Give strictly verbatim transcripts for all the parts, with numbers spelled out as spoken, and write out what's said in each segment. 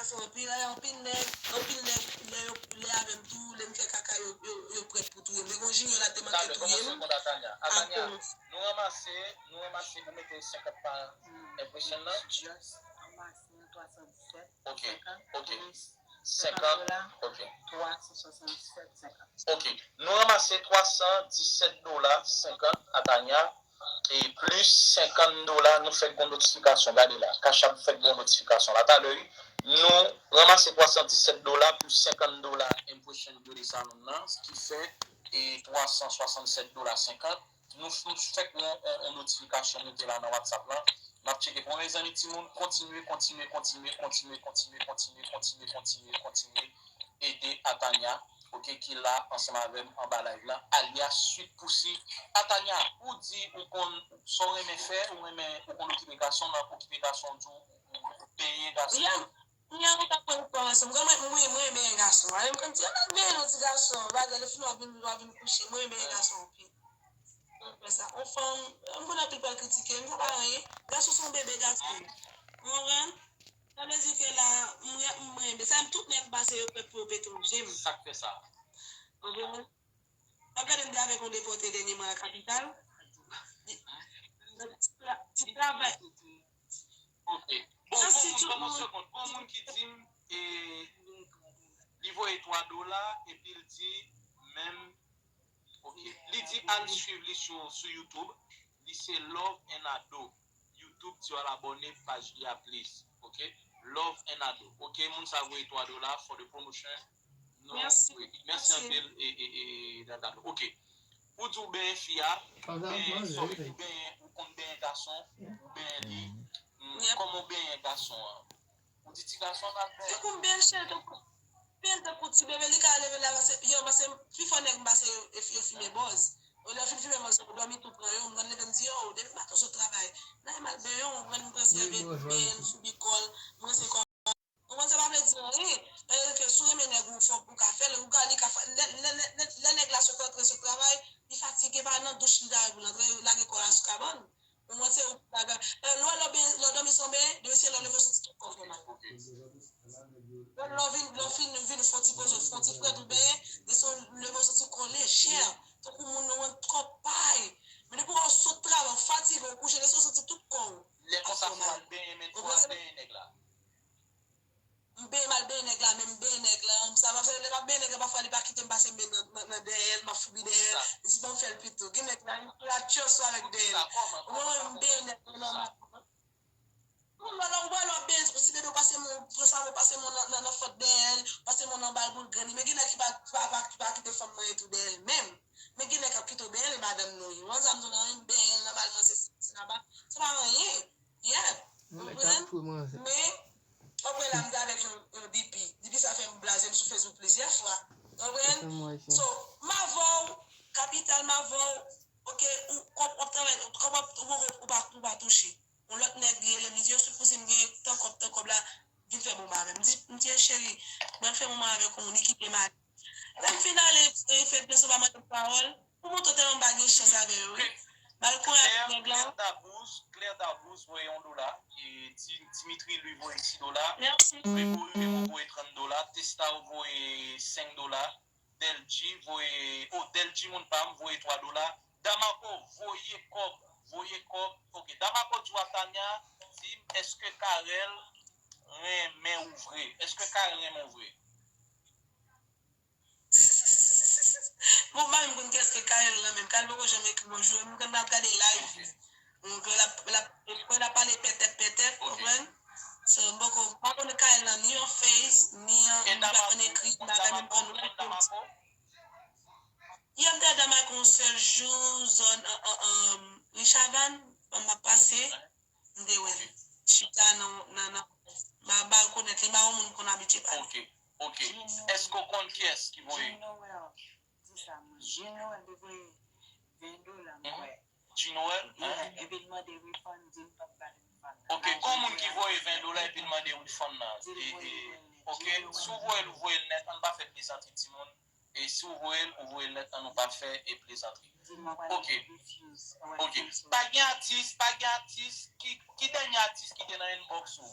Anpil, anpil nèg, anpil nèg, lè yo, lè avè m tou, lè m fè kaka, yo, yo, yo prèt pou touye m. Te gon junior la te manke touye m. Akoz. Nou ranmase, nou ranmase, nou mete senkant pa impression nan. Ok, ok. Senkant, ok. Ok. Nou ranmase twa san disèt dola senkant a Tanya. E plis senkant dola, nou fèk gon notifikasyon. Gade la, Cash App fèk gon notifikasyon la. Talè, nou ranmase twa san disèt dola pou senkant dola impression yo de salon nan, ki fè e twa san swasannsèt dola senkant. Nou, nou fèk yon, yon, yon notifikasyon moute la nan WhatsApp lan. N ap tcheke pou mezanmi timoun, kontinye, kontinye, kontinye ede Atanya, ok, ki la ansanm avè m anba live lan, alyas Sweet Pussy. Atanya, ou di ou konn sa w renmen fè, ou renmen, ou konn okipe gason nan, okipe gason di w, ou, ou benyen gason. Yeah. Mwen, mwen, mwen, mwen renmen gason. Alè, m konn di, "Al benyen yon ti gason." Bagay, lè fini, w ap vin, w ap vin kouche. Mwen renmen gason anpil. Mwen fè sa. On fanm, m konn anpil pral kritike m, sa pa anyen. Gason se yon bebe gason. Ou konprann? Sa vle di ke la, mwen, mwen renmen. Sa, tout nèg pase yo prèt pou yo pete yon je m. Sa k fè sa? Ou konprann? W ap gade m te avèk yon depòte dènyèman nan kapital. Di, di tra-, di travay. Ok. Bon, gon moun, ban m yon segond. Gon moun ki di m, e, li voye twa dola, epi l di, menm, ok. Li di al swiv li sou, sou YouTube. Li se Love and Ado. YouTube, di w al abòne paj li a, please. Ok? Love and Ado. Ok, moun sa voye twa dola for the promotion. Nou, mèsi. Wi, mèsi anpil, e, e, e, Dada. Ok. Ou di w benyen fi a, ou benyen, sa w vle di, ou benyen, ou konn benyen gason, ou benyen li. Mm, kòman w benyen gason an? Ou di ti gason pa benyen. Tankou m benyen cheri, tankou, benyen tankou ti bebe, li ka leve la, pase, yo, pase, pifò nèg m pase yo, yo, yo fimen bòz. Olè yo fin fimen bòz, yo dòmi tou pran yo, m konn leve m di, yo, depi maten w sot travay, n a mal benyen w, m pran sèvyèt, benyen l sou bikò l, m rense kò. Ou konn sa pa vle di anyen. Paske si w renmen nèg ou, fòk ou ka fè l. Ou ka, li ka fè, lè, lè, lè, lè, lè nèg la sot antre sot travay, li fatige, pa nan douch li ta ye pou l antre, lage kò l sou kabann. Ou konprann, se ou ki lage. Lè, lè w dòmi san benyen, demen se lè w leve w santi tout kò w fè mal. Lè, lè w vin, lè w fin, vin fè yon ti poze, fè yon ti frèt ou benyen, demen se w leve w santi kò w lejè. Tankou moun nan rann twòp pay. Men depi w sot travay, w fatige, w kouche, demen se w santi tout kò w ap fè w mal. Lè konsa fò w al benyen, men fò w al benyen nèg la. M benyen, m al benyen nèg la, men m benyen nèg la. M sa pa fè, lè m ap benyen nèg la, pafwa li pa kite m pase men nan, nan, nan dèyè l, m ap foubi dèyè l. Li di, "Ban m fè l pito." Gen nèg la, li pral tchòs ou avèk dèyè l. Ou konprann, m benyen nèg la nòmalman. Ou wè lè, ou wè lè w ap benyen, si bebe w pase men w, pran sa, w pase men w nan, nan, nan fòt dèyè l, pase men w nan bal boul grenn li. Men gen nèg ki pa, ki pa, pa, ki pa kite fanm manyen tou dèyè l menm. Men gen nèg k ap kite w benyen l, e madanm nou ye. Ou konn sa m di w la, wi, m benyen l nòmalman, se sesi naba. Se pa anyen. Yeah. Ou konprann? Men, w ap wè la, m te avèk yon, yon D P. D P sa fè m blaze m sou Facebook plizyè fwa. Ou konprann? So, m avè w, kapital m avè w, ok, ou, kòb w ap travay, kòb w ap, ou, ou, ou pa, ou pa touche. Yon lòt nèg li rele m, li di, "Yo, Sweet Pussy, m gen tan kòb, tan kòb la, vin fè bonbon avè m." M di, "M di, cheri, mwen fè bonbon avèk yon moun, li kite m ale." Lè m fin ale, e, fè plis ou pa mande m pawòl. Pou montre w tèlman m pa gen chans avè yo, wi. M al kouri avèk nèg la. Claire Dabouz, Claire Dabouz voye yon dola. E Di-, Dimitri, li voye dis dola. Mèsi. Gregory Raymond voye trant dola. Testa voye senk dola. Delji voye, oh, Delji moun pa m voye twa dola. Damako voye kòb, voye kòb. Ok, Damako di w a Tanya, di m, èske Carel renmen ou vre? Èske Carel renmen ou vre? Bon, m pa menm konn kiyès ke Carel lan menm. Carel poko janm ekri bonjou. M konn ap gade live li. Donk, l ap, l ap, l ap pale pètèt, pètèt, konprann? So, m poko, m pa konn Carel lan ni an Face, ni an, ni pa konn ekri, m pa menm konn wè. Yè m te a Damako yon sèl jou, zòn, an, an, an, Richavan, m ap pase. M te wè l. Chita nan, nan, nan, m pa, m pa rekonèt li, m pa yon moun m konn abitye pale. Ok, ok. Èske w konn kiyès ki voye? Jean Noël. Di sa, mwen. Jean Noël te voye ven dola, m kwè. Jean Noël? Yeah, epi l mande refund, di l p ap ba l refund nan. Ok, gon moun ki voye ven dola epi l mande refund nan. E, e, ok, si w voye l, ou voye l nèt, ann pa fè plezantri, timoun. E si w voye l, ou voye l nèt, ann nou pa fè e plezantri. Ok. Ok. Pa gen atis, pa gen atis. Ki, ki dènye atis ki te nan inbox ou?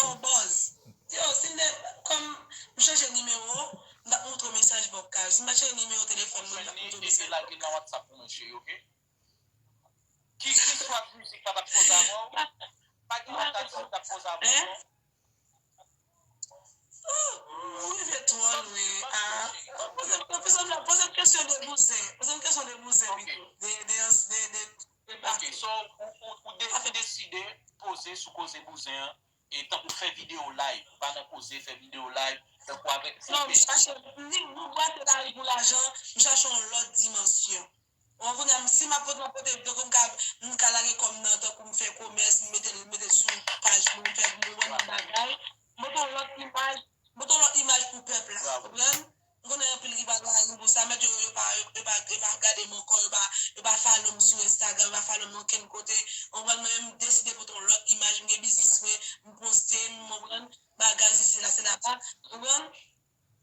ba w buzz. Yo, si m te, kòm m chanje nimewo, m t ap montre w mesaj vokal. Si m pa t chanje nimewo telefòn mwen, m t ap montre w mesaj vokal. Lage l nan WhatsApp pou mwen, cheri, oke? Ki, ki swag mizik la t ap poze avè w? Pa gen lòt atis ki t ap poze avè w, non? Ou rive twò lwen. Poze m kesyon de bouzen. Poze m kesyon de bouzen pito. De, de, de, de, de Ok, so, ou, ou, ou de- ou deside poze sou koze bouzen an, e tankou fè videyo live, ou pa nan koze fè videyo live, tankou avèk Non, m chache, m di, m brase lari pou lajan, m chache yon lòt dimansyon. Bon, kounye a, si m ap pote, m ap pote, tankou m ka, m ka lage kòm nan, tankou m fè komès, m mete, m mete sou paj mwen, m fè, m vann yon bagay, m pote yon lòt imaj, m pote yon lòt imaj pou pèp la, konprann? M konnen anpil ki pa lage m pou sa, mèt yo, yo pa, yo, yo pa, yo pa gade m ankò, yo pa, yo pa follow m sou Instagram, yo pa follow m nan okenn kote, konprann? Mwen menm, m deside pote yon lòt imaj, m gen biznis mwen, m poste, m, konprann? Bagay, sesi, la, se la, pa, konprann?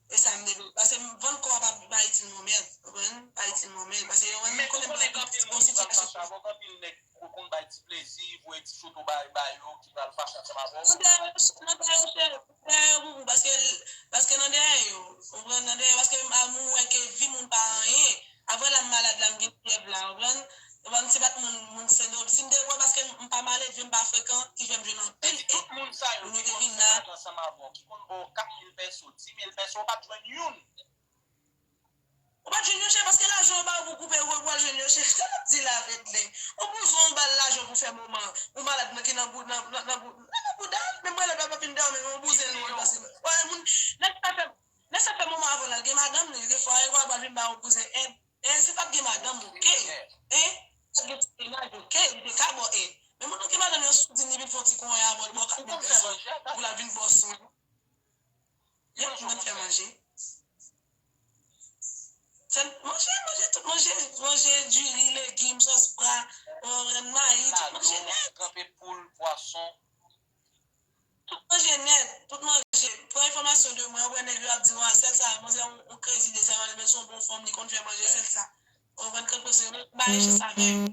E sa m devlope. Paske m vann kò a pa, pa itil mwen mèd. Konprann? Pa itil mwen mèd. Paske yo wè m konnen m pran tout bon sitiyasyon. Sa wè anpil nèg ou konn bay ti plezi, voye ti foto bay, bay yo ki pral fache ansanm avè w. Nan dèyè yo, nan dèyè yo, chè, nan dèyè yo, boubou, paske, paske nan dèyè yo, konprann, nan dèyè, paske m, a, m wè ke vi moun pa anyen. Apre la, m malad la, m gen fyèv la, konprann? Konprann, se pa t moun, moun Sendomeng. Si m te wè, paske m, m pa malelve, m pa frekan, ki fè m jwenn anpil èn. Tout moun sa yo ki konn fè bagay ansanm avè w, ki konn ba w kat mil pèso, di mil pèso, ou pa t jwenn youn. Ou pa t jwenn yo, chè, paske lajan yo ba w pou koupe, ou pral jwenn yo, chè. Sa w ap di la, Fredley? Ou bouzen, ou ba l lajan pou fè moman. Ou malad nan ki nan bou-, nan, nan, nan bou-, nan, nan bouda l, menm malad pa vin dòmi, men ou bouzen l, ou pase. Wè, moun, nèg sa fè, nèg sa fè moman avè w la, l gen madanm li, defwa, e wè, pral vin ba w bouzen èd. E si l pa t gen madanm, oke. E, si l pa t gen ti mennaj, oke, li te ka ba w èd. Men moun nan gen madanm, yo sou di li vin fè yon ti konyen avè w, li ba w kat mil pèso, pou l al vin ba w swen. Yèk mwen fè manje. Sèl manje, manje, tout manje, manje, diri, legim, sòs pra, euh, mayi, tout manje nèt. Tranpe poul, pwason. Tout manje nèt, tout manje. Pran enfòmasyon de mwen, ou wè nèg yo ap di nou a sèl sa, manzè yon, yon krezi de sèl, men se yon bon fanm, li konn fè manje sèl sa. Ou konprann, kèlkeswa, m pa gen chans avè yo.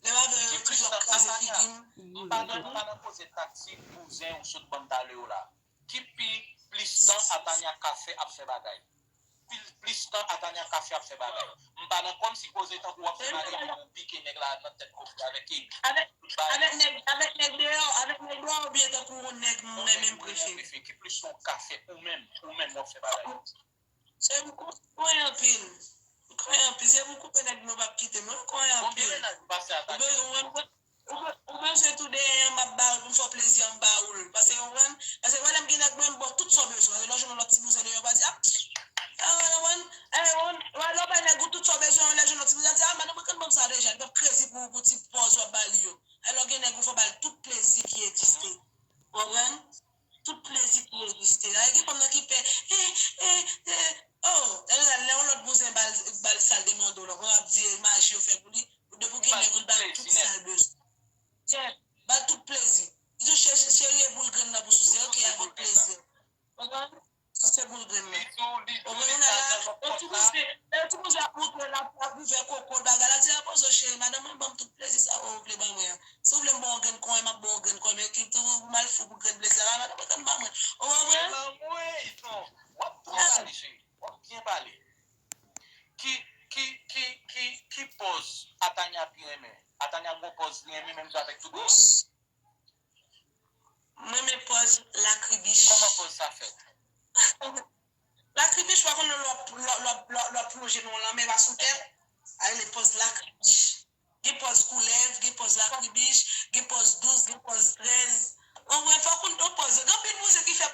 Lè m avè yo, yo toujou ap kraze figi m. M pa nan, m pa nan koze taktik, bouzen, ou sot ban m talè yo la. Ki pi plis tan Atanya ka fè ap fè bagay? Pi plis tan Atanya ka fè ap fè bagay? M pa nan kòmsi koze tankou w ap fè bagay pou w pike nèg la nan tèt konfli avèk Ebi. Avèk, avèk nèg, avèk nèg deyò, avèk nèg deyò oubyen tankou yon nèg mwen menm prefere? Ki plis tan w ka fè ou menm, ou menm w ap fè bagay? Se m konyen anpil. M konyen anpil. Se pou koupe nèg nou p ap kite m. M konyen anpil. Ou bezwen, ou bezwen, ou bezwen tou dèyè an, m ap ba ou, m fè w plezi an, m ba ou l. Paske, ou konprann? Paske, wè, lè m gen nèg mwen, m ba w tout sa w bezwen. Lè w jwenn yon lòt ti bouzen deyò, w pa di, a, a, ou konprann? E, ou, wè, lè w bay nèg ou tout sa w bezwen, lè w jwenn lòt ti bouzen, di, a, madanm mwen konn ban m sa deja, li p ap krezi pou, pou ti pòz w ap ba li yo. E lè w gen nèg ou, fò w ba l tout plezi ki egziste. Ou konprann? Tout plezi ki egziste. Ay, gen fanm nan ki pè. Eh, eh, eh. Oh, lè, lè yon lòt bouzen ba l, ba l sa l te mande w la, konn ap di maji yo fè pou li. Depi w gen nèg ou, l ba l tout sa l bezwen. Yeah, ba l tout plezi. Di w cheri, cheri, e boul grenn nan pou souse, ok, avèk plezi. Konprann? Souse boul grenn nan. Ou wè moun nan la, yon ti bouzen, yon ti bouzen ap montre l ap, ap ouvè koko l bagay la, di, a, poze w cheri, madanm mwen ban m tout plezi sa w vle ban mwen an. Si w vle m ba w yon grenn konyen, m ap ba w yon grenn konyen, men ki tou ou mal fou pou grenn plezi a, madanm mwen konn ban mwen. Ou konprann? Anmwey, non. W ap twò pale, cheri. W ap byen pale. Ki, ki, ki, ki, ki pòz Atanya pi renmen? Atanya gon pòz li renmen menm jan avèk tout moun. M renmen pòz lakribich. Kòman pòz sa fèt? Lakribich, ou pa konn lè w ap, lè w ap, lè w ap, lè w ap plonje nan yon lanmè pa sou tè, sa rele pòz lakribich. Gen pòz koulèv,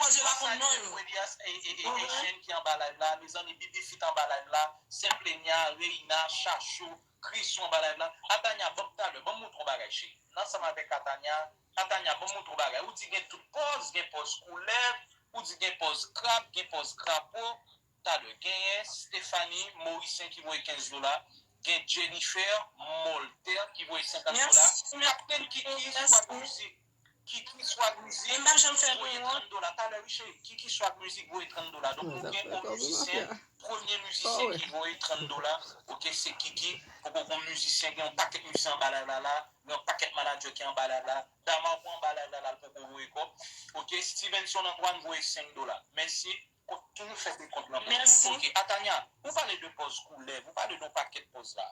Pòz yo pa konn non yo. Elias e, e, e, e Chen ki anba live la. Mezanmi, Bibi Fit anba live la. Senplenya, Reina, Chachou, Krisou anba live la. Atanya, ban m talè, ban m montre w bagay, cheri. Ansanm avèk Atanya, Atanya, ban m montre w bagay. Ou di gen tout pòz, gen pòz koulèv, ou di gen pòz krab, gen pòz krapo. Talè, genyen Stephanie Morissin ki voye kenz dola, gen Jennifer Molter ki voye senkant dola, Kaptenn Kiki, Swag Music, Kiki, Swag Music, voye trant dola. Talè, wi, cheri, Kiki, Swag Music voye trant dola. Donk, nou gen yon mizisyen, premye mizisyen ki voye trant dola, oke, se Kiki. Poko gon mizisyen, gen yon pakèt mizisyen anba live la, la, gen yon pakèt manadjè ki anba live la. Damar anba live la, la, l poko voye kòb. Oke, Stevenson Antoine voye senk dola. Mèsi. Kont, toujou fè dekont lan pou mwen. Mèsi. Oke, Atanya, ou pale de pòz koulèv, ou pale de yon pakèt pòz la.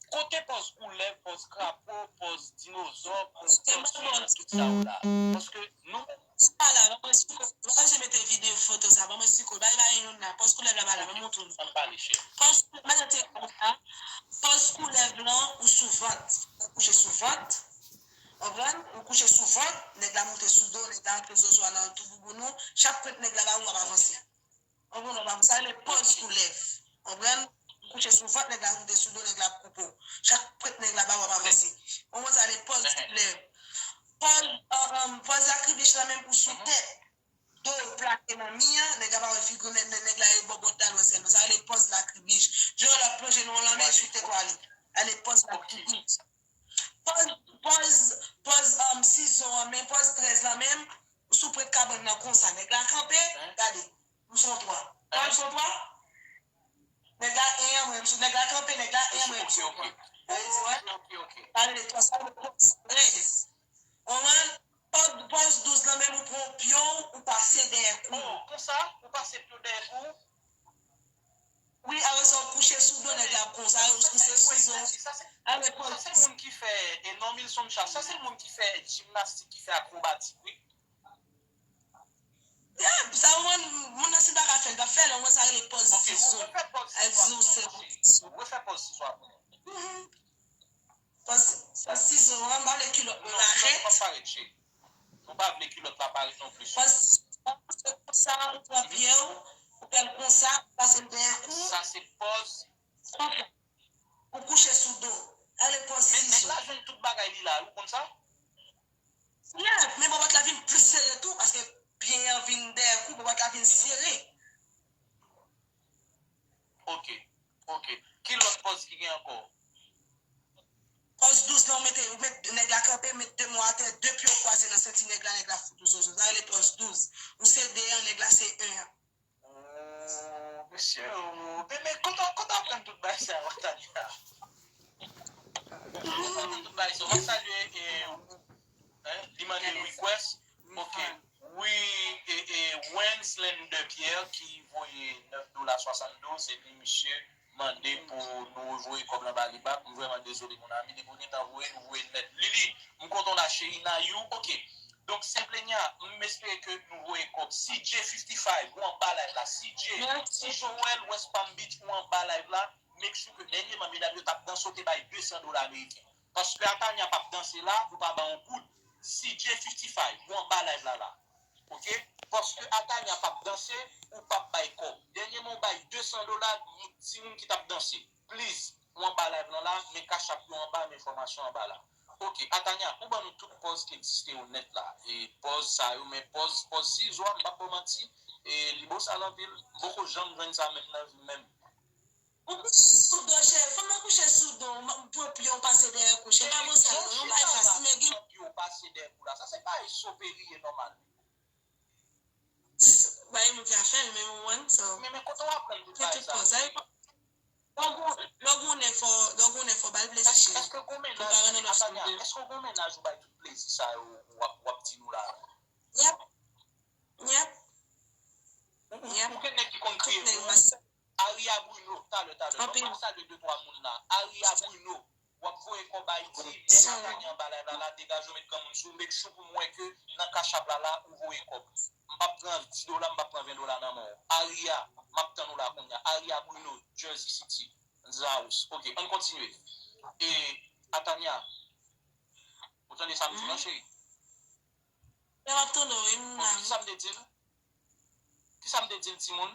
Kote pòz koulèv, pòz krapo, pòz dinozò, pòz tòti, tout sa yo la? Paske nou menm. Sa la, ban mwen siko. Ban mwen mete videyo foto sa, ban mwen siko. Bay, bay, youn la. Pòz koulèv la, ba la, ban mwen montre w. Ann pale, cheri. Pòz koulèv la, te konsa. Pòz koulèv lan, ou sou vant. Ou kouche sou vant. Konprann? Ou kouche sou vant, nèg la moute sou do, nèg la antre zozo a nan tou bouboun ou, chak pwent nèg la ba ou ap avanse. Konprann ou pa sa rele pòz koulèv. Konprann? Ou kouche sou vant, nèg la moute sou do, nèg la ap koupe w. Chak pwent nèg la ba ou ap avanse. Konprann sa rele pòz koulèv. Pòz, pòz lakribich la menm ou sou tèt. Do w plake nan mi an, nèg la pa wè figi w, nèg la e bòbòt la l wè sèlman. Sa rele pòz lakribich. Jan w ap plonje nan yon lanmè, sou tèt ou ale. Sa rele pòz lakribich. Pòz, pòz, pòz sizo an, men pòz trèz lan menm, sou pwent kabann nan konsa. Nèg la kanpe, gade. M son twa. Pòz son twa. Nèg la en an, mwen, m sou, nèg la kanpe, nèg la en an, mwen, m sou twa. Sa vle di, wè. Sa rele twa, sa rele pòz trèz. Konprann? Pòz, pòz douz lan menm, ou pran pye w, ou pase dèyè kou. Oh, konsa? Ou pase pye w dèyè kou? Wi, apre sa, ou kouche sou do, nèg la ap konsa, ou kouche sou zo. Sa se moun ki fè, e non, Milson Charles, sa se moun ki fè jimnastik, ki fè akrobatik, wi. Yeah, sa, moun, moun nan, si l pa ka fè l, l p ap fè l, mwen, sa rele pòz sizo. Al di w se pòz sizo. Refè pòz sizo a pou mwen. Pòz, pòz sizo an, m pa vle kilòt mwen parèt. Non, kilòt pa parèt, cheri. Nou pa vle kilòt la parèt non plis. Pòz, pòz se konsa, ou pran pye w, ou fè l konsa, ou pase l dèyè kou. Sa se pòz. Ou kouche sou do. Sa rele pòz sizo. Men nèg la jwenn tout bagay li la, ou konn sa? Yeah, men bòbòt la vin plis sere tou, paske pye an vin dèyè kou, bòbòt la vin sere. Ok, ok. Ki lòt pòz ki gen ankò? Pòz douz lan, ou mete, ou met nèg la kanpe, met de men w atè, de pye w kwaze nan senti nèg la, nèg la fout ou zozo. Sa rele pòz douz. Ou se de an, nèg la se en an. Oh, mesye, oh, men, men, kote, kote w aprann tout bagay sa yo, Tanya? Kote w aprann tout bagay sa yo? M ap salye, eh, hein, li mande request. Ok. Wi, e, e, Wenslender Pierre ki voye nèf dola swasanndouz, epi misye mande pou nou revoye kòb lan ba li bak. M vrèman dezole, mon ami, depi w gentan voye, nou voye nèt. Lili, m kontan w la, cheri. Nayou, ok. Donk, Senplenya, m espere ke nou voye kòb. C J fifty-five, ou anba live la. C J, si Joel, West Palm Beach, ou anba live la, make sure ke dènyèman, medam yo t ap danse, w te bay de san dola ameriken. Paske Atanya p ap danse la, ou pa ba yon goud. C J fifty-five, ou anba live la la. Ok? Paske Atanya p ap danse, ou p ap bay kòb. Dènyèman, ou bay de san dola, timoun ki t ap danse. Please, ou anba live lan la, men Cash App yo anba, men enfòmasyon anba la. Ok, Atanya, ou ban nou tout pòz ki egziste yo nèt la. E pòz sa yo, men pòz, pòz sizo a, m p ap ba w manti, e li bosal anpil, m poko janm jwenn sa menm nan vi m menm. Ou kouche sou do, cheri. Fanm nan kouche sou do, m pran pye w pase dèyè kou. Cheri, pa bosal non, yon bagay fasil, men gen pye w pase dèyè kou la. Sa se bagay soperi ye nòmal. Bay moun ki a fè l, men ou wè, so. Men, men kote w aprann tout bagay sa yo? Lè w gon, lè w gon nèg fò, lè w gon nèg fò ba l plezi, cheri. Èske w gon mennaj, Atanya, èske w gon mennaj ou bay tout plezi sa yo w ap, w ap di nou la? Yep. Yep. Yep. Ou gen nèg ki konn kriye pou ou? Aria Bruno, talè, talè. Donk, m ap salye de twa moun la. Aria Bruno, w ap voye kòb Ayiti, men Atanya anba live la, la, degaje w, met granmoun sou ou, make sure pou m wè ke nan Cash App la, la, ou voye kòb. M p ap pran dis dola, m p ap pran ven dola nan men w. Aria, m ap tann ou la kounye a. Aria Bruno, Jersey City, in the house. Ok, ann kontinye. E, Atanya, ou tande sa m di w la, cheri? Lè m ap tande w, wi, m la. Sa m te di l? Kisa m te di l, timoun?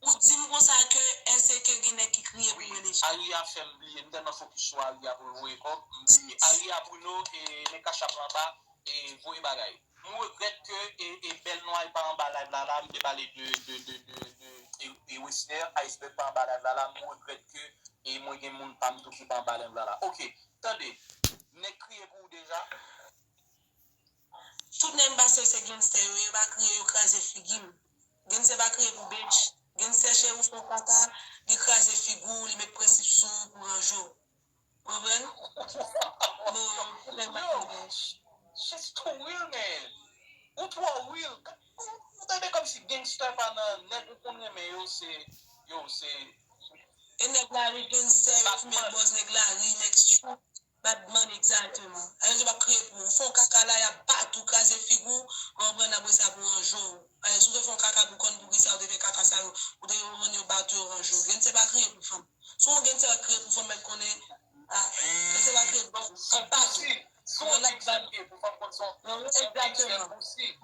Ou di m konsa ke èske gen nèg ki kriye pou mwen deja? Aria fè m bliye, m tèlman fokis sou Aria pou l voye kòb, m bliye. Aria, Bruno, e, men kachap la anba, e, voye bagay. M regrèt ke, e, e, Bèl Nway pa anba live la, la, m te pale de, de, de, de, de, e, e, Wesner, Iceberg pa anba live la, la, m regrèt ke, e, mwen gen moun pa m tou ki pa anba live la, la. Ok, tande, nèg kriye pou ou deja? Tout nèg m pase se gangstè yo ye, yo pa kriye, yo kraze figi m. Gangstè pa kriye pou bitch. Gangstè cheri ou fè w kaka, li kraze figi w, li met prensip sou ou pou ranje w. Konprann? Bon, tout nèg pa kriye. She's too real, man. Ou twò real. Ou tande kòmsi gangstè pa nan nèg ou konn renmen yo se, yo se. E nèg la ri gangstè, yo fimen bòz nèg la ri, nèg street. Badman egzakteman. Ayè yo pa kriye pou ou. Fè w kaka la, y ap bat ou, kraze figi w, konprann, apre sa pou ranje w. Ayè si w te fè w kaka pou konn poukisa ou te fè kaka sa yo, ou te konprann yo bat ou, yo ranje w. Gangstè pa kriye pou fanm. Si w gangstè ap kriye pou fanm, mèt konnen, a, gangstè pa kriye pou fanm, bat ou. Konprann, l ap bat ou. Egzakteman.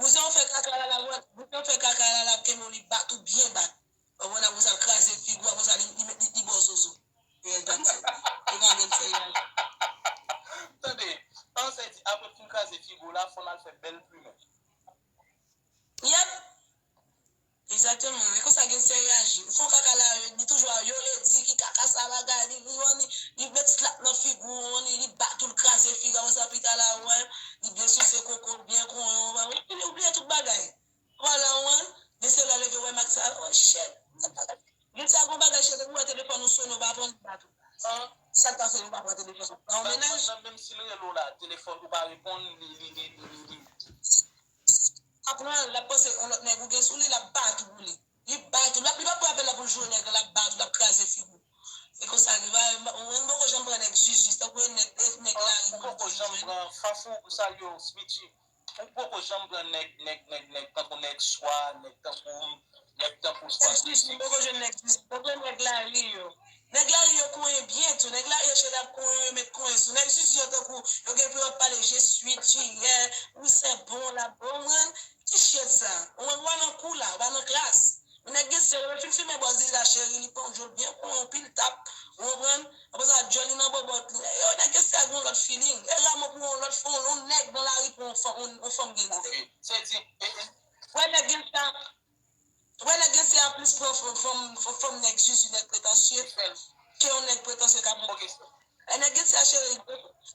Bouzen w fè kaka la, l ap, bouzen w fè kaka la, l ap kenbe w, li bat ou byen bat. Konprann, apre sa l kraze figi w, apre sa li, li, li, li ba w zozo. Real gangstè. Yo pa gen sèryè. Tande, an sa di, apre fin kraze figi w la, fò n al fè bèl plimen. Yep. Egzakteman. E konsa gangstè reyaji. Ou fè w kaka la, li toujou a yo ledi, ki kaka sa bagay, li, li, li, li met slap nan figi w, li, li bat ou, l kraze figi w, apre sa pita la, ou wè, li byen souse koko, byen konyen, ou wè, ou bliye tout bagay. Vwala, ou wè, de se lè leve wè Max sa, oh shit. Gen sa gon bagay cheri, ou wè telefòn ou sone, ou pa pran li bat ou. Sa k pase, ou pa pran telefòn ou? Nan yon mennaj? Menm si l rele w la, telefòn ou pa reponn, li, li, li, li, li. Apre, l ap panse yon lòt nèg ou gen sou li, l ap bat ou pou li. Li bat ou, l ap, li p ap pran apèl la pou l jwe nèg la, l ap bat ou, l ap kraze figi w. E konsa li va, ou menm poko janm pran nèg zizi, tankou e nèg, e nèg lari. Ou poko janm pran Fafou pou sa yo, Smitchy. Ou poko janm pran nèg, nèg, nèg, nèg tankou nèg swa, nèg tankou, nèg tankou swa. Nèg zizi, m poko jwenn nèg zizi, m poko jwenn nèg lari yo. Nèg lari yo konyen byen tou, nèg lari yo cheri ap konyen, yo met konyen sou. Nèg zizi yo tankou, yo gen pou yo ap pale, je suis, tu es, ou se bon, la, ou konprann? Ki shit sa? Ou wè, ou pa nan kou la, ou pa nan klas. Men nèg gen sèl, lè l fin fimen bòz li la, cheri, li pran djòl byen konyen, pil tap, ou konprann? Apre sa, djòl li nan bòbòt li. Yo, nèg gen sèl gen yon lòt feeling. E Ramo pou yon lòt fanm, yon nèg nan lari pou yon fanm, yon, yon fanm gen sèl. Ok, sa di, e, e. Wè nèg gen sa, wè nèg gen sèl a plis pran fanm, fanm, fanm, fanm nèg zizi, nèg pretansye, ke yon nèg pretansye ka pran. Ok. E nèg gen sèl cheri,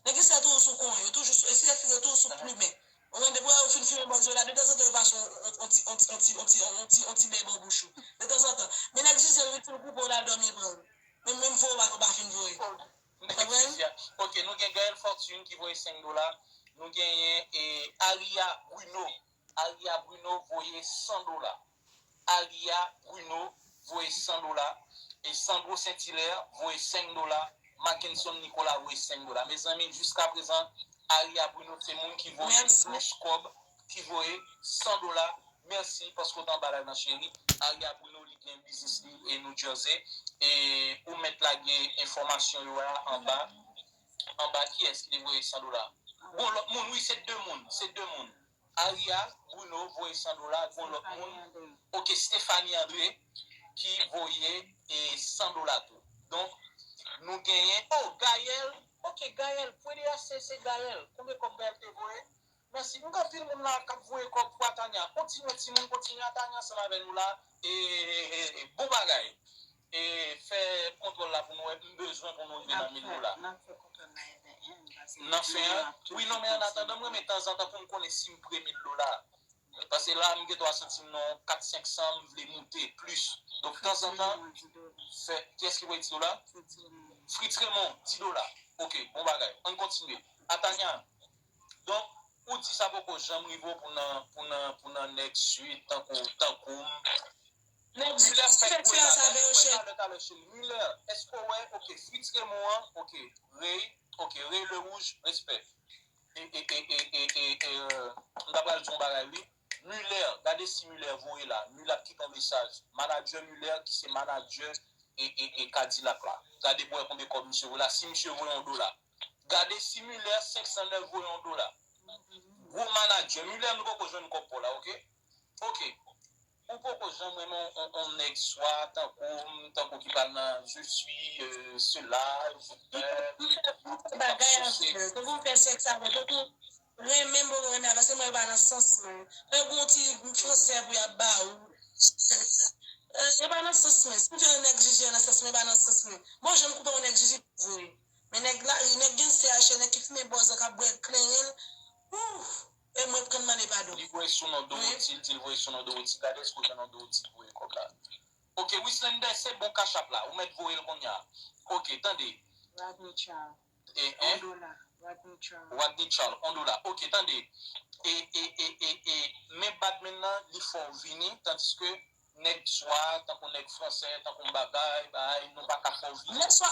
nèg gen sèl toujou sou konyen, yo toujou sou, e si se fi yo toujou sou plimen. Ou konprann, depi yo fin fimen bòz yo la, de tanzantan yo pase yon, yon, yon ti, yon ti, yon ti, yon ti, yon ti, yon ti bèbè bouch ou. De tanzantan. Men nèg zizi yo, li fin koupe w la, dòmi pran l. Men, menm voye w pa, ou pa fin voye. Konprann? Ok, nou gen Gaël Fortune ki voye senk dola. Nou genyen, e, Aria Bruno. Aria Bruno voye san dola. Aria Bruno voye san dola. E Sandro Saint Hilaire voye senk dola. Mackenson Nicolas voye senk dola. Mezanmi, jiskaprezan, Aria Bruno se moun ki voye plis kòb, ki voye san dola. Mèsi paske w t anba live lan, cheri. Aria Bruno, li gen biznis li e New Jersey. E ou mèt lage enfòmasyon yo a anba. Anba kiyès ki te voye san dola? Gon lòt moun, wi, se de moun. Se de moun. Aria Bruno voye san dola, gon lòt moun. Ok, Stéphanie André ki voye, e, san dola tou. Donk, nou genyen, oh, Gaël, ok, Gaël, premye a se, se Gaël. Konbyen kòb Gaël te voye? Mèsi. M gen anpil moun la k ap voye kòb pou Atanya. Kontinye, timoun, kontinye. Atanya ansanm avè nou la. E, e, e, e, bon bagay. E, fè kontwòl la pou nou wè. M bezwen pou nou rive nan mil dola. N ap fè kontwòl la, e, paske nan fen an, wi, non, men annatandan, m renmen tanzantan pou m konnen si m pre mil dola. Paske la, m gen dwa santi m nan kat senk san, m vle moute plis. Donk, tanzantan, fè, kiyès ki voye di dola? Fritz Raymond, di dola. Ok, bon bagay. Ann kontinye. Atanya, donk, ou di sa poko janm rive w pou nan, pou nan, pou nan nèg swit, tankou, tankou m. Miller fèk voye la, gade, m wè talè, talè, cheri. Miller, èske w wè? Ok, Fritz Raymond an, ok, Ray, ok, Ray Le Rouge, respè. E, e, e, e, e, e, e, euh, m ta pral di yon bagay, wi. Miller, gade si Miller voye la. Miller ap kite yon mesaj. Manadjè Miller, ki se manadjè e, e, e Kadilak la. Gade pou wè konbyen kòb misye voye la. Si misye voye yon dola. Gade si Miller senk san nèf voye yon dola. Gwo manadjè. Miller, nou poko jwenn kòb pa w la, ok? Ok. Ou poko janm renmen on, on, on nèg swa tankou m, tankou ki pral nan je suis, euh, cela, je t'aime, M fè, m fè bagay avè l. Tankou m fè sèks avè l. Tankou renmen m poko renmen avè l. Se mwen yo pa nan sans mwen. Lè gon ti fransè pou y ap ba ou. Yo pa nan sans mwen. Si m fè yon nèg jiji nan sans mwen, yo pa nan sans mwen. Bon, jan m koupe yon nèg jiji pou vre. Men nèg la, nèg gen sè a chè, nèg ki fimen bòz la k ap bwè kleren l. Ouf! E mwen k konn mande padon. Li voye sou non Dorothy, li di l voye sou non Dorothy. Gade èske w jwenn non Dorothy ki voye kòb la. Ok, Wislender, se bon Cash App la. Ou mèt voye l kounye a. Ok, tande. Rodney Charles. E, en? Dola. Rodney Charles. Rodney Charles, on dola. Ok, tande. E, e, e, e, e, men badminton nan, li fè w vini, tandiske nèg swa, tankou nèg fransè, tankou bagay, bagay, nou pa ka fè w vini. Nèg swa,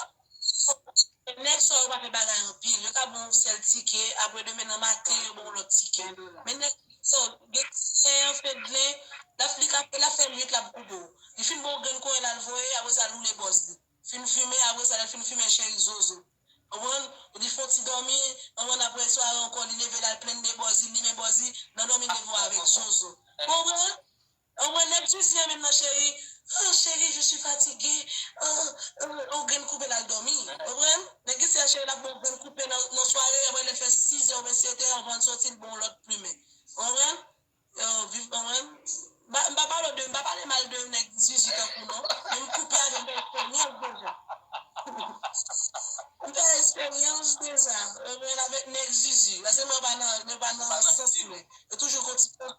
nèg swa yo pa fè bagay anpil. Yo ka ba w sèl tikè, apre demen nan maten, yo ba w lòt tikè. Men nèg swa, gen tikè an fedlen, l ap li ka fè, l ap fè nwit, l ap koupe w. Li fin ba w grenn konyen l al voye, apre sa l woule bòz li. Fin fimen, apre sa, lè l fin fimen, cheri zozo. Konprann? Li fè yon ti dòmi, konprann, apre sware ankò, li leve, l al plenn de bòz li, limen bòz li, nan dòmi, l leve w avèk zozo. Konprann? Ou wè nèg Zuzi an menm nan cheri. Oh chérie, je suis fatiguée. Oh, oh, ou grenn koupe l al dòmi. Konprann? Nèg isi a cheri l ap bon grenn koupe nan, nan sware, apre lè fè sizè oubyen setè, anvan l soti, l bon lòt plimen. Konprann? Yo, viv, konprann? M pa, m pa pale de, m pa pale mal de nèg Zuzi tankou non. Men m koupe avè m fè eksperyans deja. M fè eksperyans deja. Konprann? Avèk nèg Zuzi. Paske mwen pa nan, mwen pa nan sans mwen. Yo toujou kontinye.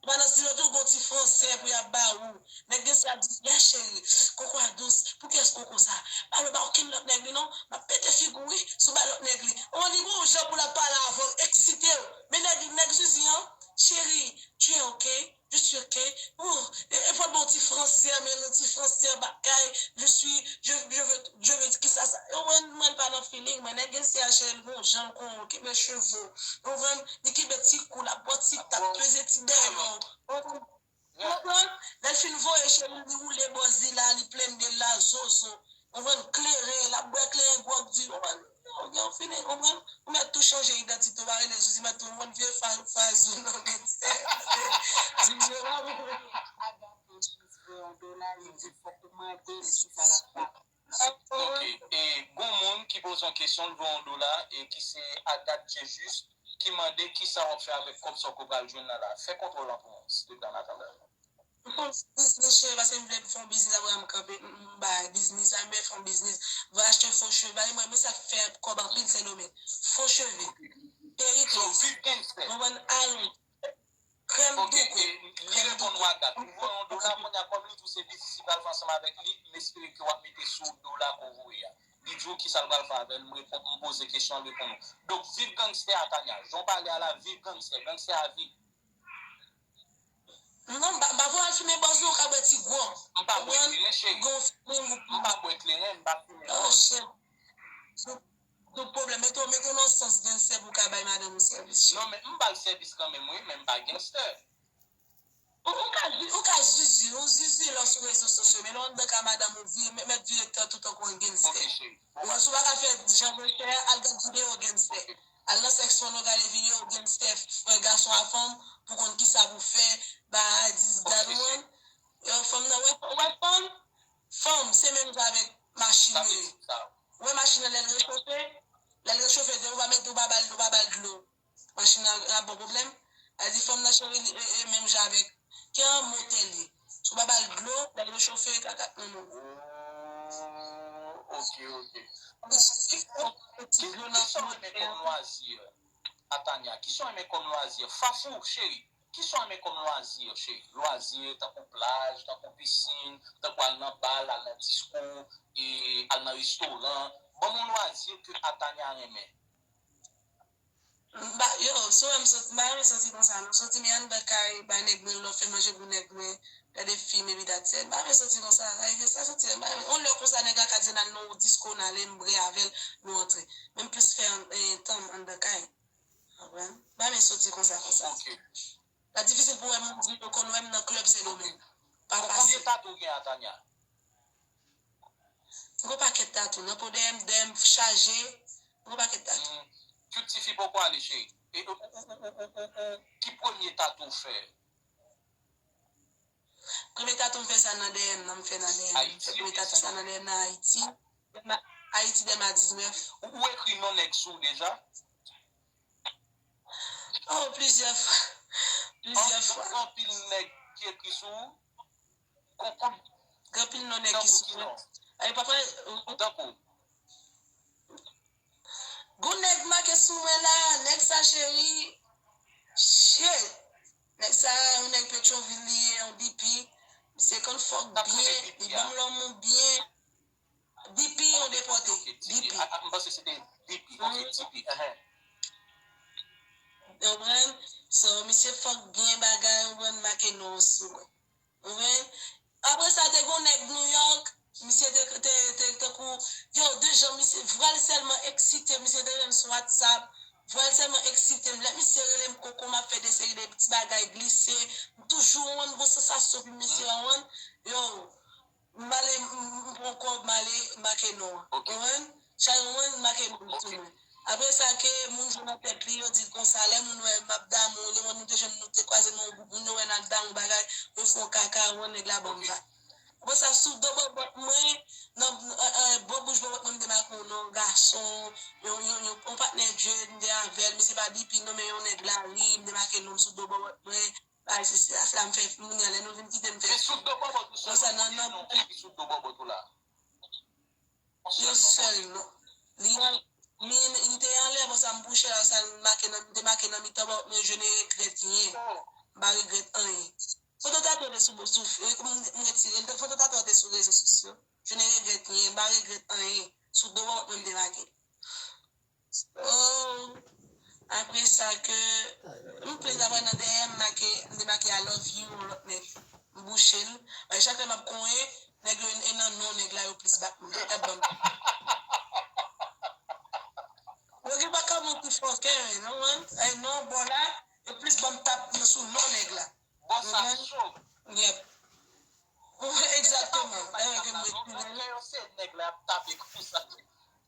Pandan si yo tou gon ti fransè pou y ap ba ou. Nèg gen sa di, ya cheri, koko a dous, poukiyès koko sa? Pa vle ba okenn lòt nèg li non, m ap pete figi w wi, si w bay lòt nèg li. Ou wè li gon jan pou l ap pale avè w, eksite w. Men nèg, nèg Zuzi an, chérie, tu es ok? Je suis ok. Oh, e, e fò l ba w ti fransè, men yon ti fransè bagay, je suis, je, je veux, je veux, kisa sa? Ou wè mwen pa nan feeling, mwen nèg gen C H L gon jan l konn okipe cheve w. Ou konprann? Li kenbe ti kou l ap ba w ti tap, peze ti dèyè w. Ou konprann? Lè l fin voye cheri l, li woule bòz li la, li plenn de l la, zozo. Ou konprann? Kleren, l ap bwè kleren gwòg di, ou konprann? Yo gen yon feeling, ou konprann? Ou mèt tou chanje idantite w, pa rele Zuzi, mèt tou yon vye faz ou non, gangstè. Di m se pa bon. Agathe Jules voye yon dola, li di fòk ou mande l kisa l ap pale. Ok, e gon moun ki poze yon kesyon, l voye yon dola, e ki se Agathe Jejus, ki mande kisa w ap fè avèk kòb sa w ko pral jwenn nan la. Fè kontwòl lan pou mwen, silvouplè, an atandan. M fè yon biznis, cheri, paske m vle fè yon biznis, apre m kanpe, m, m bay biznis, a, m vle fè yon biznis. M vle achte fo cheve, mwen, mwen sa k fè kòb anpil Sendomeng. Fo cheve, periklis, Viv gangstè. Konprann? Alon, krèm Ok, doukou, e, li reponn w a dat. Ou voye yon dola, kounye a kòm li di w se biznis li pral fè ansanm avèk li, m espere ke w ap mete sou dola ke w voye a. Li di w kisa l pral fè avè l, m reponn, m poze kesyon, l reponn ou. Donk, viv gangstè a Tanya. Jan w pale a la, viv gangstè, gangstè a vi. Non, m pa, m pa vle al fimen bòz non, ou ka bwè ti gwòg. M pa bwè kleren, cheri. M pa bwè kleren, m pa fimen bòz. Tout pwoblèm, mete w, mete w nan sans gangstè pou w ka bay madanm ou sèvis. Non, men m ba l sèvis kanmenm, wi, men m pa gangstè. Ou, ou ka, ou ka zizi, ou zizi lè w sou rezo sosyo, men lè w anndan kay madanm ou, vire, mèt, mèt vire tèt ou tankou yon gangstè. Ou si w pa ka fè jan gangstè, al gad videyo gangstè. Al nan sèks pòno, gade videyo gangstè, frè gason a fanm, pou konn kisa pou fè, bagay, dis, dat, ou konprann? Yo, fanm nan, wè, wè fanm, fanm, se menm jan avèk machin yo ye. Wè machin nan lè l rechofe, lè l rechofe, de ou pa mete, ou pa ba l, ou pa ba l dlo. Machin nan ap bon pwoblèm. Sa di fanm nan cheri li e, e menm jan avèk ki an motè li. Si w pa ba l dlo, lè l rechofe, li ka kat nan men w. Oh, ok, ok. Ki, ki, kisa w renmen kòm lwazi, Atanya? Kisa w renmen kòm lwazi? Fafou, cheri. Kisa w renmen kòm lwazi, cheri? Lwazi, tankou plaj, tankou pisin, tankou al nan bal, al nan disko, e, al nan restoran. Ban m yon lwazi ke Atanya renmen. M pa, yo, si w wè m soti, m pa renmen soti konsa non. Soti men anndan kay, bay nèg mwen, lè w fè manje pou nèg mwen, gade fim epi that's it. M pa renmen soti konsa. Sa vle di sa soti, m pa renmen. Yon lè konsa nèg la ka di n al nan yon disko, n ale, m bre avè l, nou antre. Men m plis fè an, eh, tan m anndan kay. Konprann? M pa renmen soti konsa, konsa. Sa difisil pou w wè m di yo konn wè m nan klèb Sendomeng. Pa fasil. Konbyen tatou w gen, Atanya? M gon pakèt tatou. Nan po dèyè m, dèyè m chaje. M gon pakèt tatou. Hmm. Tout tifi poko ale, cheri. E, ou, ou, ou, ou, ou, ou, ki premye tatou w fè? Premye tatou m fè sa nan dèyè m nan, m fè nan dèyè m. Fè premye tatou sa nan dèyè m nan Ayiti. Dèyè m a- Ayiti dèyè m a diznèf. Ou, ou ekri non nèg sou ou deja? Oh, plizyè fwa. Plizyè fwa. Gen anpil nèg ki ekri sou ou? Kon, kon, Gen anpil non nèg ki sou mwen. Ay, papa, tankou? Gon nèg make sou mwen la, nèg sa cheri. Shit. Nèg sa, yon nèg Petyonvil li ye, yon D P. Misye konn fòk byen, li ban m lanmou byen. D P yon depòte. D P. M panse se te D P. Ok, D P. Konprann? So, misye fòk byen bagay, ou konprann, make non sou mwen. Ou konprann? Apre sa, te gon nèg New York, misye te, te, te, tankou, yo, de jan, misye, vwa l sèlman eksite, misye te jwenn sou WhatsApp, vwa l sèlman eksite m. Lè misye rele m koko, m ap fè de seri de ti bagay glise, m toujou, ou konprann, gon sansasyon pou misye, ou konprann, yo, m ale, m, m, m pran kòb, m ale make non an. Ou konprann? Chak mwen make moun sou mwen. Apre sa, ke moun jwe nan tèt li, yo di l konsa, lè moun wè m ap damou, lè moun nou te jwenn, nou te kwaze nan yon gwoup moun, yo wè n ap damou bagay, yo fè yon kaka, ou konprann, nèg la ban m va. Apre sa, sou do bòbòt mwen, nan, bò bouch bòbòt mwen, m te make yon non gason, yon, yon, yon, yon patnè djed, m te avè l, misye pa D P non, men yon nèg lari, m te make non m sou do bòbòt mwen, bagay sesi, la, se la m fè, moun nan, lè nou vin kite m fè. Men sou do bòbòt ou sèlman, Konsa, nan, nan, ki sou do bòbòt ou la? Yon sèl non. Li, li, li te anlè, bon, sa m bouche la, sa m make nan, m te make nan mitan, bon, men je ne regrette rien. M pa regrèt anyen. Foto tatouaj te sou, sou, e, m, m retire l, foto tatouaj te sou rezo sosyo. Je ne regrette rien, m pa regrèt anyen. Sou do bòbòt mwen m te make. Oh, apre sa ke, m plen apre nan dèyè m make, m te make I love you, yon lòt nèg. M bouche l. Bay chak lè m ap konyen, nèg yo e nan non nèg la yo plis bat mwen. Gad bann. Yo gen pa ka moun ki fòkè, non, man. Ay, non, bò la, yo plis ban m tap sou non nèg la. Bò sa cho. Yep. Egzakteman. Dayè ke m retire l. Yo se nèg la ap tape konsa.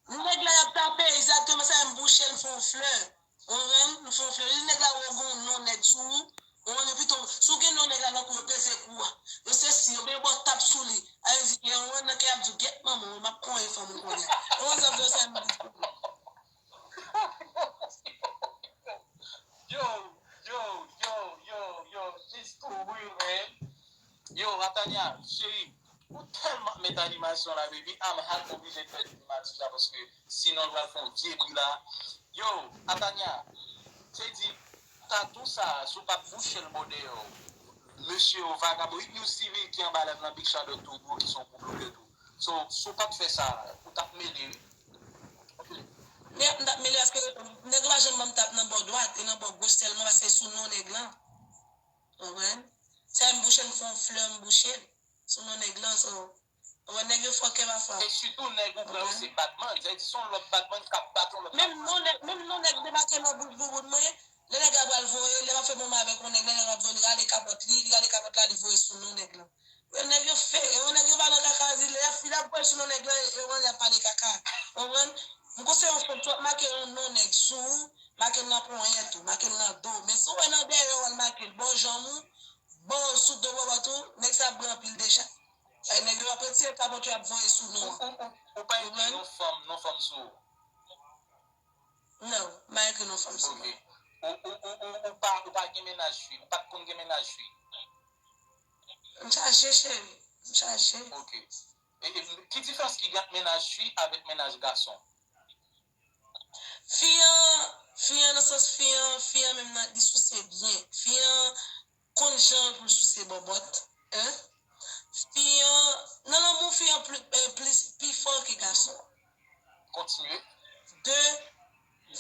Nèg la y ap tape, egzakteman, sa m bouche l, m fè yon flè. Ou konprann? M fè yon flè. Li nèg la wè gon non nèg sou ou. Ou konprann? Epi tou, si w gen non nèg la nan kou, yo peze kou a. Yo sesi, yo gen bò tap sou li. A vle di, gen yon nan kè y ap di w, "Gyèt manman w, m ap konyen fanm ou kounye a." Ou konprann sa m di w, sa m di w. Yo, yo, yo, yo, yo, she's too real, man. Yo, Atanya, cheri, ou tèlman met animasyon la, baby, I'm hot, oblije fè animasyon sa, paske sinon l pral fè yon vye bri la. Yo, Atanya, se di, tatou sa, si w pa t bouche l bò dèyè w, mesye yo vagabon, even Steven ki anba live lan, big shout out to bro, ki se yon gwo blogè tou. So, si w pa t fè sa, ou t ap mele, wi. Yep, m t ap mele paske nèg la janm ban m tap nan bò dwat e nan bò goch sèlman paske sou non nèg lan. Ou konprann? Sa m bouche m fè yon flè m bouche l. Sou non nèg lan, so. Ou wè nèg yo fòkè pafwa. E sitou nèg ou pran yo se badman, sa vle di se yon lòt badman k ap bat yon lòt badman. Menm non nèg, menm non nèg debake nan bout bouboun mwen, lè nèg la pral voye, lè m ap fè bonm avèk yon nèg, lè nèg la ap voye, li rale kapòt li, li rale kapòt la, li voye sou non nèg lan. Yo nèg yo fè, yo nèg yo pa nan kaka, di lè y ap fin ap pran sou non nèg la, yo konn y ap pale kaka. Ou konprann? M konseye yon fanm tou ap make yon non nèg sou ou, make l nan ponyèt ou, make l nan do w. Men si w wè nan dèyè w al make l, bò janm ou, bò sou do bòbòt ou, nèg sa ap bri anpil deja. Ay nèg yo ap retire kapòt yo ap voye sou non an. Ou, ou, ou, ou pa ekri non fanm, non fanm sou ou? Non, m pa ekri non fanm sou mwen. Ou, ou, ou, ou, ou pa, ou pa gen mennaj fi, ou pa t konn gen mennaj fi? M chaje, cheri. M chaje. Ok. E, e, ki diferans ki gen ant mennaj fi avèk mennaj gason? Fi an, fi an nan sans fi an, fi an menm nan, li souse byen. Fi an konn jan pou l souse bòbòt. Hein? Fi an, nan lanmou fi an pli, eh, plis, pi fò ke gason an. Kontinye. De,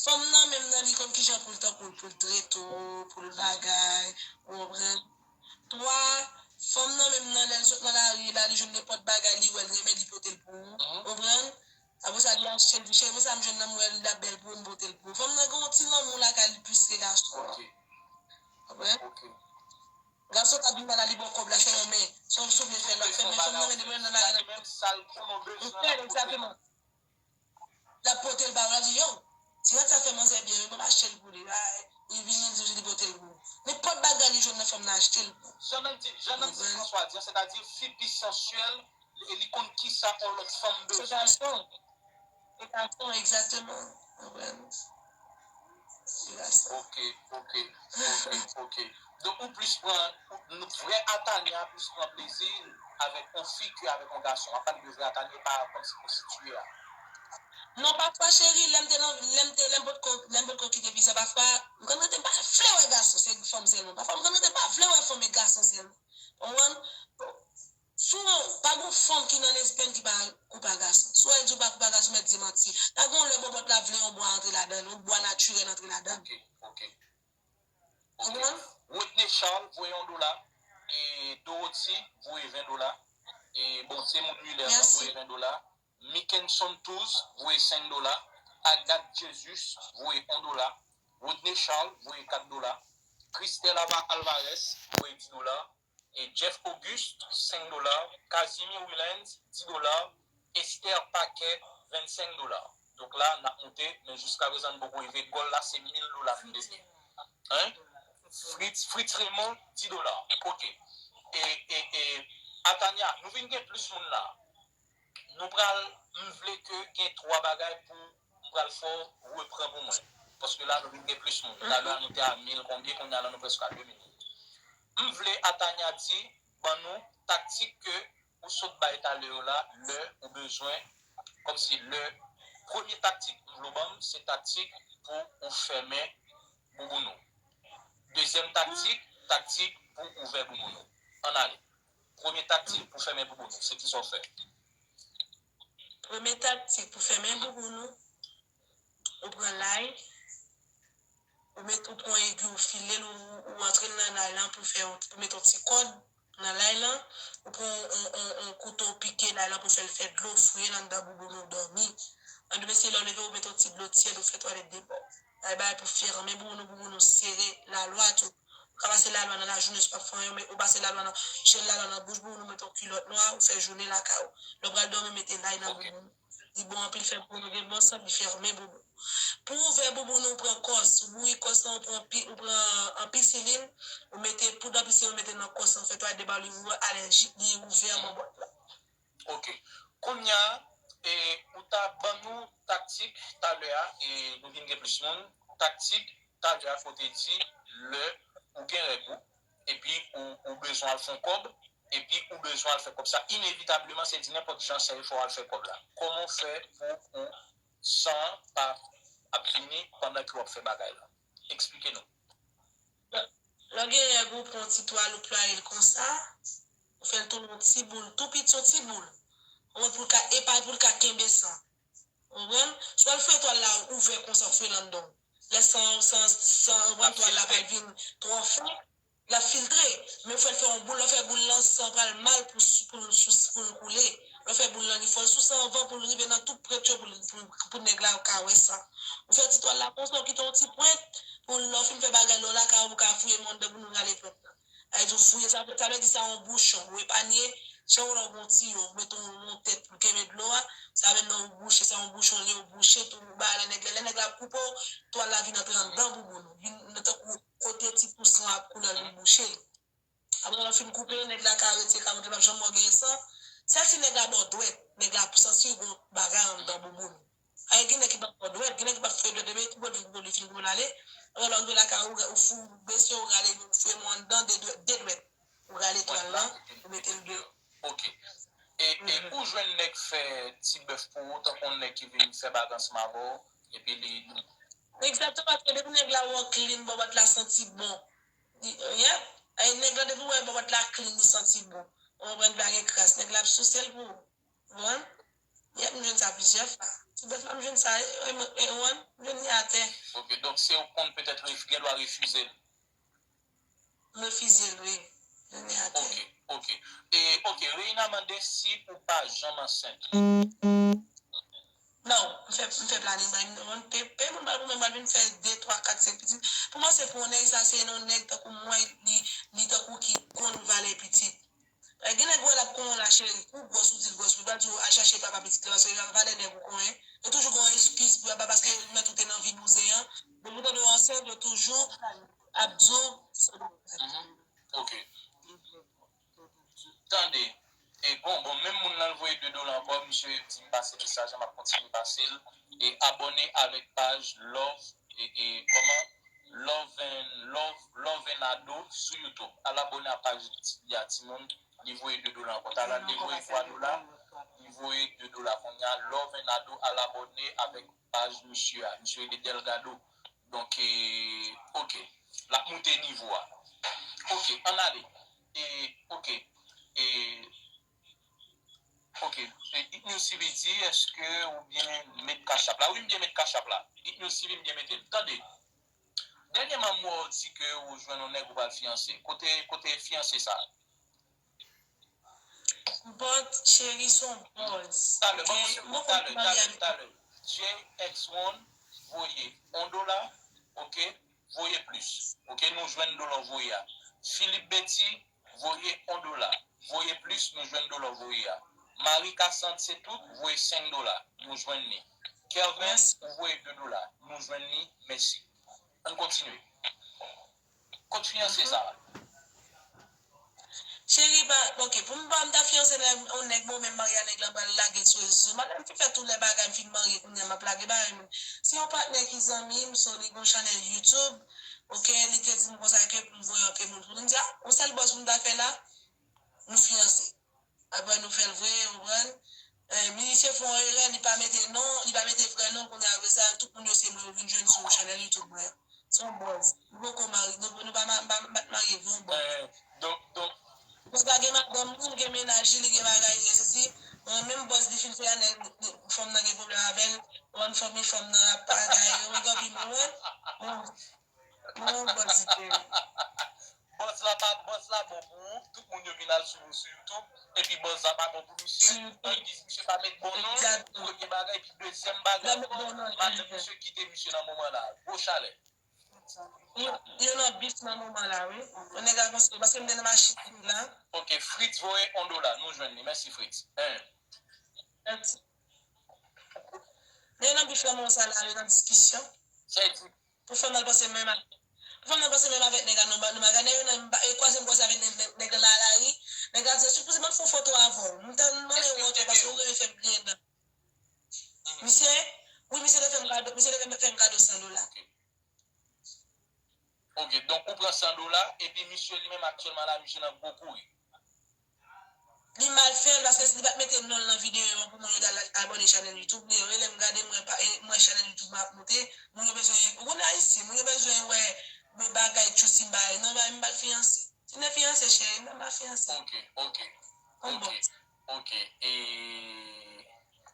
fanm nan menm nan li konn kijan pou l tankou l, pou l trete w, pou l bagay, ou konprann? Twa, fanm nan menm nan lè l sot nan lari la, li jwenn nenpòt bagay, li wè l renmen, li pote l pou ou, ou konprann? Apre sa, li achte l, di, "Cheri, men sa m jwenn nan, m wè l ap bèl pou ou, m pote l pou ou." Fanm nan gen yon ti lanmou lakay li plis ke gason an. Ou konprann? Gason ka vin la, li ba w kòb la, se yon men, se yon souvni fè l ap fè, men fanm nan rete nan lari la. Li fè l, egzakteman. L ap pote l ba ou, l ap di, "Yo, ti rad sa fè manzè byen wi, ban m achte l pou li." Ay, Li vini, li di li pote l pou ou. Nenpòt bagay li jwenn nan fanm nan achte l pou ou. Jan nan di, jan nan di François di, sètadi fi pi sansyèl, e li konn kisa yon lòt fanm bezwen. Se gason. Se gason, egzakteman. Konprann? Se gason. Ok, ok, ok, ok. Donk ou plis pran, ou, vrè Atanya plis pran plezi avèk yon fi ke avèk yon gason. A pale de vrè Atanya, pa kòmsi pwostitiye a. Non, pafwa, cheri, lè m te nan, lè m te, lè m potko, lè m potko kite vi sa, pafwa, m konn rete, m pa vle wè gason, se fanm sèlman. Pafwa, m konn rete, m pa vle wè fanm e gason sèlman. Ou konprann? Si w pa gon fanm ki nan lesbi ki pa koupe a gason. Si w wè l di w pa koupe a gason, mèt di manti. Pa gon lè bòbòt la vle yon bwa antre ladan l, yon bwa natirèl antre ladan l. Ok, ok. Ok. Ou konprann? Rodney Charles voye yon dola. E Dorothy voye ven dola. E bon, se moun Miller la voye ven dola. Mickenson Touz voye senk dola. Agathe Jesus voye yon dola. Rodney Charles voye kat dola. Christelle Ava- Alvarez voye dis dola. E Jeff Auguste, senk dola. Casimir Willens, dis dola. Esther Paquet, vennsenk dola. Donk la, n ap monte, men jiskaprezan, n poko rive. Gòl la, se mil dola, m te di. Hein? Fritz, Fritz Raymond, dis dola. Ok. E, e, e, Atanya, nou vin gen plis moun la. Nou pral, m vle ke gen twa bagay pou m pral fè w repran pou mwen. Paske la, nou vin gen plis moun. Talè a, nou te a mil konbyen, kounye a la, nou prèske a de mil. M vle Atanya di, ban nou taktik ke ou sot bay talè yo la, lè ou bezwen, kòmsi lè, premye taktik, m vle w ban m, se taktik pou ou fèmen bouboun ou. Dezyèm taktik, taktik pou ouvè bouboun ou. Ann ale. Premye taktik pou fèmen bouboun ou, se kisa w fè? Premye taktik pou fèmen bouboun ou, ou pran lay, ou met, ou pran egi, ou file l, ou, ou antre l nan lay lan pou fè yon, pou met yon ti kòd nan lay lan, ou pran yon, yon, yon kouto, ou pike lay lan pou fè l fè dlo, fouye l anndan bouboun ou dòmi. Anndan, mesye, lè w leve, ou met yon ti dlo tyèd, ou fè twalèt de bò. Ay bay pou fèmen bouboun ou, bouboun ou sere, lalwa tou. Ou ka pase lalwa nan lajounen si w p ap fè anyen, men ou pase lalwa nan, jel lalwa nan bouch bouboun ou, met yon kilòt nwa, ou fè jounen lakay ou. Lè w pral dòmi, mete lay nan bouboun ou. Li bon anpil, fè bouboun ou gen bon sant, li fèmen bouboun ou. Pou ouvè bouboun ou, ou pran kòs, ou bouyi kòs lan, ou pran pi, ou pran anpisilin, ou mete poud anpisilin, ou mete nan kòs lan, fè twalèt de bò, li ou alèjik, li ouvè bòbòt la. Ok. Kounye a, e, ou ta ban nou taktik talè a, e, nou vin gen plis moun, taktik talè a kote di lè ou gen règ ou, epi ou, ou bezwen al fè yon kòb, epi ou bezwen al fè kòb sa, inevitableman, se di nenpòt jan, se fò w al fè kòb la. Kòman w fè pou ou san an pa ap vini pandan ke w ap fè bagay la? Eksplike nou. Lè w gen règ ou, pran yon ti twal, ou plwaye l konsa, ou fè l tounen yon ti boul, tou piti, yon ti boul. Ou wè pou l ka, epa pou l ka kenbe san. Ou konprann? Swa l fè twal la ouvè konsa, fè l anndan w. Lè san, san, san, ou konprann twal la pral vin twò fen, l ap filtre. Men ou fè l fè yon boul, lè w fè boul lan, san pral mal pou, pou, pou, pou l koule. Lè w fè boul lan, li fò l sou san anvan pou l rive nan tou pwent yo, pou, pou, pou nèg la ka wè san. Ou fè ti twal la konsa, ou kite yon ti pwent, pou lè w fin fè bagay, lè w lakay ou, ou ka fouye men w anndan pou nou rale pwent lan. Sa vle di ou fouye, sa, sa vle di sa yon bouchon. Ou epanye, jan w lè w gon tiyo, ou mete yon, yon tèt pou kenbe dlo a, sa menm nan ou bouche, sa yon bouchon li ye, ou bouche tou, ou ba lè nèg la, lè nèg la ap koupe w, twal la vin antre anndan bouboun ou. Vin nan tankou kote ti pous lan ap koule, ou bouche l. Apre lè w fin koupe, nèg la ka retire, ka montre l p ap janm wè w genyen san. Sèl si nèg la ba w dwèt, nèg la ap santi gon bagay anndan bouboun ou. Ay, gen nèg ki p ap ba w dwèt, gen nèg ki p ap fouye dwèt, depi koupe l vin koupe l, li fin koupe l ale. Apre lè w rive lakay ou, ou fou, bese, ou rale, ou fouye men w anndan de dwèt, de dwèt. Ou rale twal lan, ou mete l deyò. Ok. E, e ou jwenn nèg fè ti bèf pou ou, tankou yon nèg ki vin fè bagay ansanm avè w, epi li, li Egzakteman, paske depi nèg la wè w clean, bòbòt la santi bon. Li, yep. E nèg la depi wè bòbòt la clean, li santi bon. Ou konprann, li pa gen kras. Nèg la ap souse l pou ou. Ou konprann? Yep, m jwenn sa plizyè fwa. Ti bèf la, m jwenn sa, e, e, e, ou konprann? M jwenn li atè. Ok, donk se ou konn petèt ref-, gen dwa refize l. M refize l, wi. Jwenn li atè. Ok, ok. E, ok, Reina mande si ou pa janm ansent. Non, m fè, m fè planin mwen, m, pe, pe moun pral pou mwen, m pral vin fè de, twa, kat, senk pitit. Pou mwen, se pou yon nèg, sa se yon nèg tankou mwen, li, li tankou ki konn valè pitit. Gen nèg ou wè l ap konn la cheri, ou gwòs ou di l gwòs, ou pral di w al chache papa pitit la, paske valè nèg ou konnen. Yo toujou gen yon eskiz pou yo ba, paske yo mèt ou te nan vi bouzen an. Depi w tande yo ansent, yo toujou e abòne avèk paj Love e, e kòman Love and Love Love and Ado sou YouTube. Al abòne a paj li a timoun. Li voye de dola ankò. Talè li voye twa dola. Li voye de dola kounye a. Love and Ado al abòne avèk paj misye a. Misye rele Delgado. Donk, e, oke. L ap moute nivo a. Oke, ann ale. E, oke. E, oke. E, Itnil Sivi di, èske ou byen met Cash App la? Wi, m byen met Cash App la. Itnil Sivi, m byen mete l. Tande. Dènyèman, m wè w di ke ou jwenn yon nèg ou pral fiyanse. Kote, kote fiyanse sa? But Cheri se yon buzz. Talè, ban m se bon, talè, talè, talè. J X one voye yon dola, oke, voye plis. Oke, nou jwenn dola w voye a. Philippe Betty voye yon dola, voye plis, nou jwenn dola w voye a. Marie Cassandre se tout, voye senk dola, nou jwenn li. Kervens, ou voye de dola, nou jwenn li, mèsi. Ann kontinye. Kot fiyanse sa? Cheri, pa, oke, pou m pa m ta fiyanse nèg, yon nèg, mwen menm marye a nèg la, m pral lage sou rezo sosyo. Madanm fin fè tout lè bagay, m fin marye, kounye a m ap lage bagay. Si yon patnè ki zanmi m, so li gon chanèl YouTube, oke, li te di m konsa ke pou m voye anpe moun pou li. M di, a, yon sèl buzz pou m ta fè la, nou fiyanse. Apre nou fè l vre, ou konprann? Eh, misye fè yon erè, li pa mete non, li pa mete vrè non, kounye a apre sa, tout moun yo se mwen yo vin jwenn sou chanèl YouTube mwen an. Se yon buzz. Nou poko marye, nou, nou pa ma- pa- pa t marye vre, yon buzz. Eh, donk, donk, Buzz la gen madanm li, li gen mennaj li, li gen bagay li, sesi, eh, menm buzz li fin fè a, nèg, fanm nan gen pwoblèm avè l, one for me, fanm nan ap bagay, ou gen anpil moun, yon buzz li te. Buzz la pa, buzz la bon pou ou, tout moun yo vin al swiv ou sou YouTube, epi buzz la pa bon pou misye, angiz misye pa met bon non, premye bagay, epi dezyèm bagay ankò, madanm misye kite misye nan moman la, gwo chalè. Yo, yo nan bif nan moman la, wi. Yon nèg a konstwi, paske m te nan machin la. Ok, Fritz voye yon dola, nou jwenn li, mèsi Fritz. Hein. Mèsi. Men yo nan bif nan moman sa la, yo nan diskisyon. Sa e di, Pou fanm nan panse menm a- pou fanm nan panse menm avèk nèg la, non, ba- nou bagay, nèg yo nan ba- e kwaze m kwaze avèk nèg nèg- nèg la lari, nèg la di, "Sipoze m ap fè yon foto avè w, m ta mande w oto paske ou renmen fè m griyen dan." Misye, wi, misye te fè m kado, misye te fè m kado san dola. Ok, donk ou pran san dola, epi misye li menm aktyèlman la, misye nan gwo kouri. Li mal fè l, paske si li pa t mete non l nan videyo an pou moun yo t al abòne chanèl YouTube li an, wi, lè m gade, m wè pa- e, m wè chanèl YouTube mwen ap moute, moun yo bezwen, ou konnen Ayisyen, moun yo bezwen wè men bagay tchou si m bay, non, bay m pa t fiyanse. Si m te fiyanse, cheri, m pa fiyanse. Ok, ok, ok, ok. E,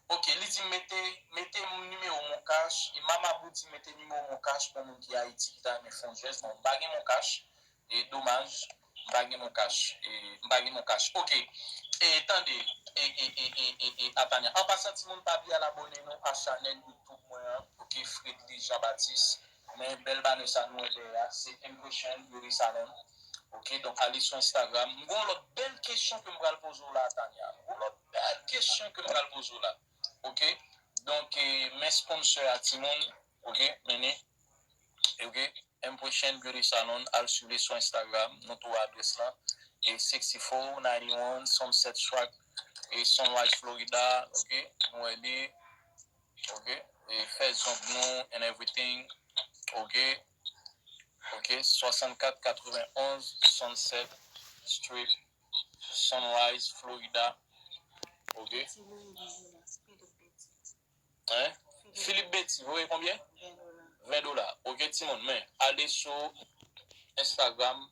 ok, li di mete, mete nimewo Mon Cash, e Mama Bou di mete nimewo Mon Cash pou moun ki Ayiti ki ta renmen fè yon jès, bon, m pa gen Mon Cash. E domaj, m pa gen Mon Cash. E, m pa gen Mon Cash. Ok. E, tande. E, e, e, e, e, e, Atanya. An pasan, timoun, pa bliye al abòne nou a chanèl YouTube mwen an. Ok, Fredly Jean Baptiste. Men bèl banè sa nou wè dèyè a, se Impression Beauty Salon. Ok, donk ale sou Instagram. M gon lòt bèl kesyon ke m pral poze w la, Atanya. M gon lòt bèl kesyon ke m pral poze w la. Ok? Donk, e, men sponsor a, timoun. Ok, mennen. Ok? Impression Beauty Salon, al swiv li sou Instagram, nou tou wè adrès lan. E sixty-four ninety-one Sunset Strip, e Sunrise, Florida, ok? Nou wè li, ok? E fè zong nou and everything, ok? Ok, swasann kat katrevenn onz Sunset Strip, Sunrise, Florida, ok? Hein? Philippe Betty, voye konbyen? Ven dola. Ok, timoun, men ale sou Instagram,